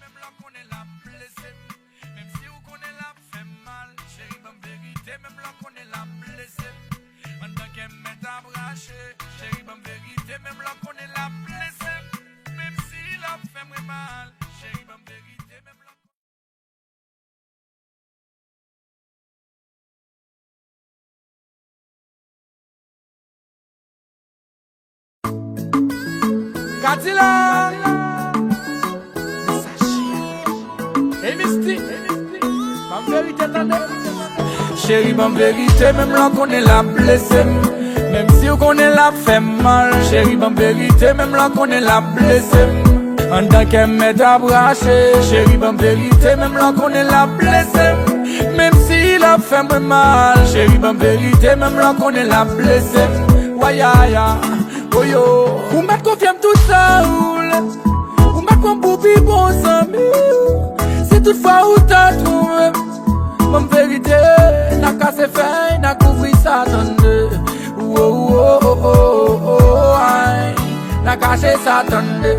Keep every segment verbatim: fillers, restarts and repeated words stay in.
Menm lè w konnen l ap blese m, menm si w konnen l ap fè m mal, cheri, ban m verite, menm lè w konnen l ap blese m. Anndan kè m mèt ap rache, cheri, ban m verite, menm lè w konnen l ap blese m. Menm si l ap fè mwen mal, cheri, ban m verite, menm lè w Kadilak! Mesaj. Hey, Misty! Ban m verite, tande! Cheri, ban m verite, menm lè w konnen l ap blese m. Menm si w konnen l ap fè m mal. Cheri, ban m verite, menm lè w konnen l ap blese m. Anndan kè m mèt ap rache. Cheri, ban m verite, menm lè w konnen l ap blese m. Menm si l ap fè mwen mal. Cheri, ban m verite, menm lè w konnen l ap blese m. Wayaya, oyo. Ou mèt konfye m tout sa ou lè. Ou mèt pran m pou pi bon zanmi w. Si tout fwa ou ta twonpe m, ban m verite, n a kase fèy, n a kouvri sa tande. Wo, wo, wo, wo, wo, ay, n a kache sa tande.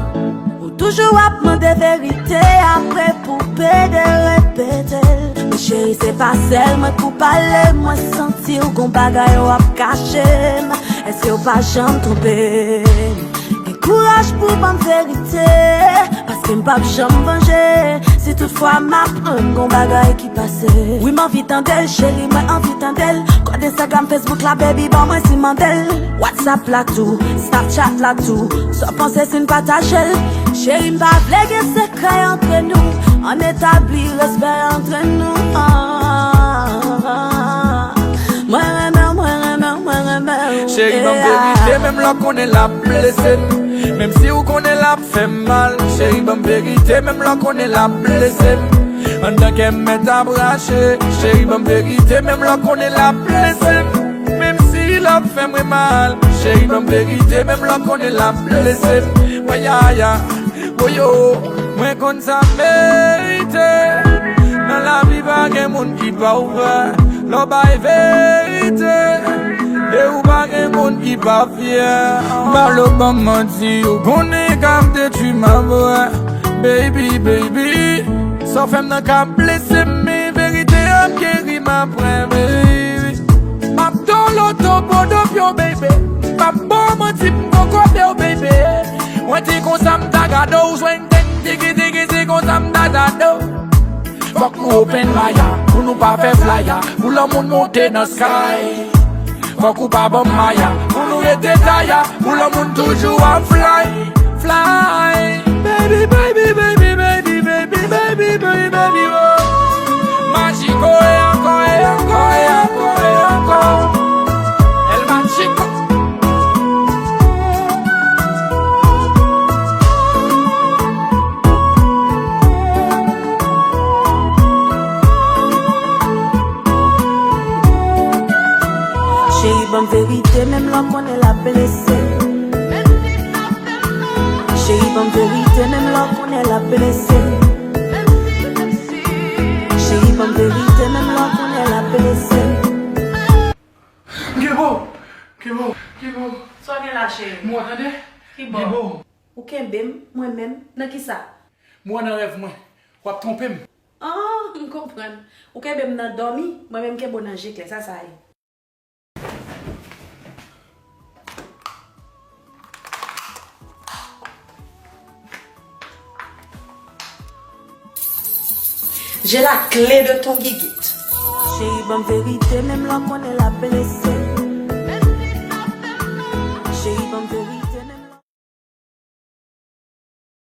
Ou toujou ap mande verite, apre pou pede repete l. Men cheri, se pa sèl mwen k pou pale, mwen santi w gon bagay w ap kache m. Èske w pa janm twonpe m? Gen kouraj pou ban m verite, paske m p ap janm vanje. Si tout fwa m aprann gon bagay ki pase. Wi, m anvi tande l, cheri, mwen anvi tande l. Kòd Instagram, Facebook la, baby, ban mwen si m mande l. WhatsApp la tou, Snapchat la tou. Sa w panse si n pataje l? Cheri, m pa vle gen sekrè antre nou. Ann etabli respè antre nou. Ah, ah, ah. Mwen renmen w, mwen renmen w, mwen renmen w. Cheri, ban m verite, menm lè w konnen l ap blese m. Menm si w konnen l ap fè m mal. Cheri, ban m verite, menm lè w konnen l ap blese m. Anndan kè m mèt ap rache. Cheri, ban m verite, menm lè w konnen l ap blese m. Menm si l ap fè mwen mal. Cheri, ban m verite, menm lè w konnen l ap blese m. Wayaya, woyo, mwen konn sa m merite. Nan lavi pa gen moun ki pafè. Lè w bay verite, e ou pa gen moun ki pa fyè. Malo ban m manti, ou konnen k ap detwi m apre. Baby, baby, sa w fè m nan ka blese m, men verite ap geri m apre, baby. M ap dolo topo dopyo, baby. M ap ba w manti, m poko de w, baby. Mwen di konsa m ta gade w, jwenn tèt tiki tiki, se konsa m ta gade w. Fòk nou open maya, pou nou pa fè flaya, pou lè moun monte nan sky. Fòk ou pa ban m maya, pou nou rete taya, pou lè moun toujou ap fly, fly. Baby, baby, baby, baby, baby, baby, baby, baby, oh. Magico e ankò, e ankò, e ankò, e ankò. El Magico. Cheri, ban m verite, menm lè w konnen l ap blese m. Cheri, ban m verite, menm lè w konnen l ap blese m. Cheri, ban m verite, menm lè w konnen l ap blese m. Gebo! Gebo! Gebo! Sa w gen la, cheri? M wè, tande? Ki bò? Gebo! Ou kenbe m, mwen menm, nan kisa? M wè nan rèv mwen, w ap twonpe m. Ah, m konprann. Ou kenbe m nan dòmi, mwen menm kenbe w nan je klè, sa sa ye? J'ai la clé de ton gigit. Cheri, ban m verite, menm lè w konnen l ap blese.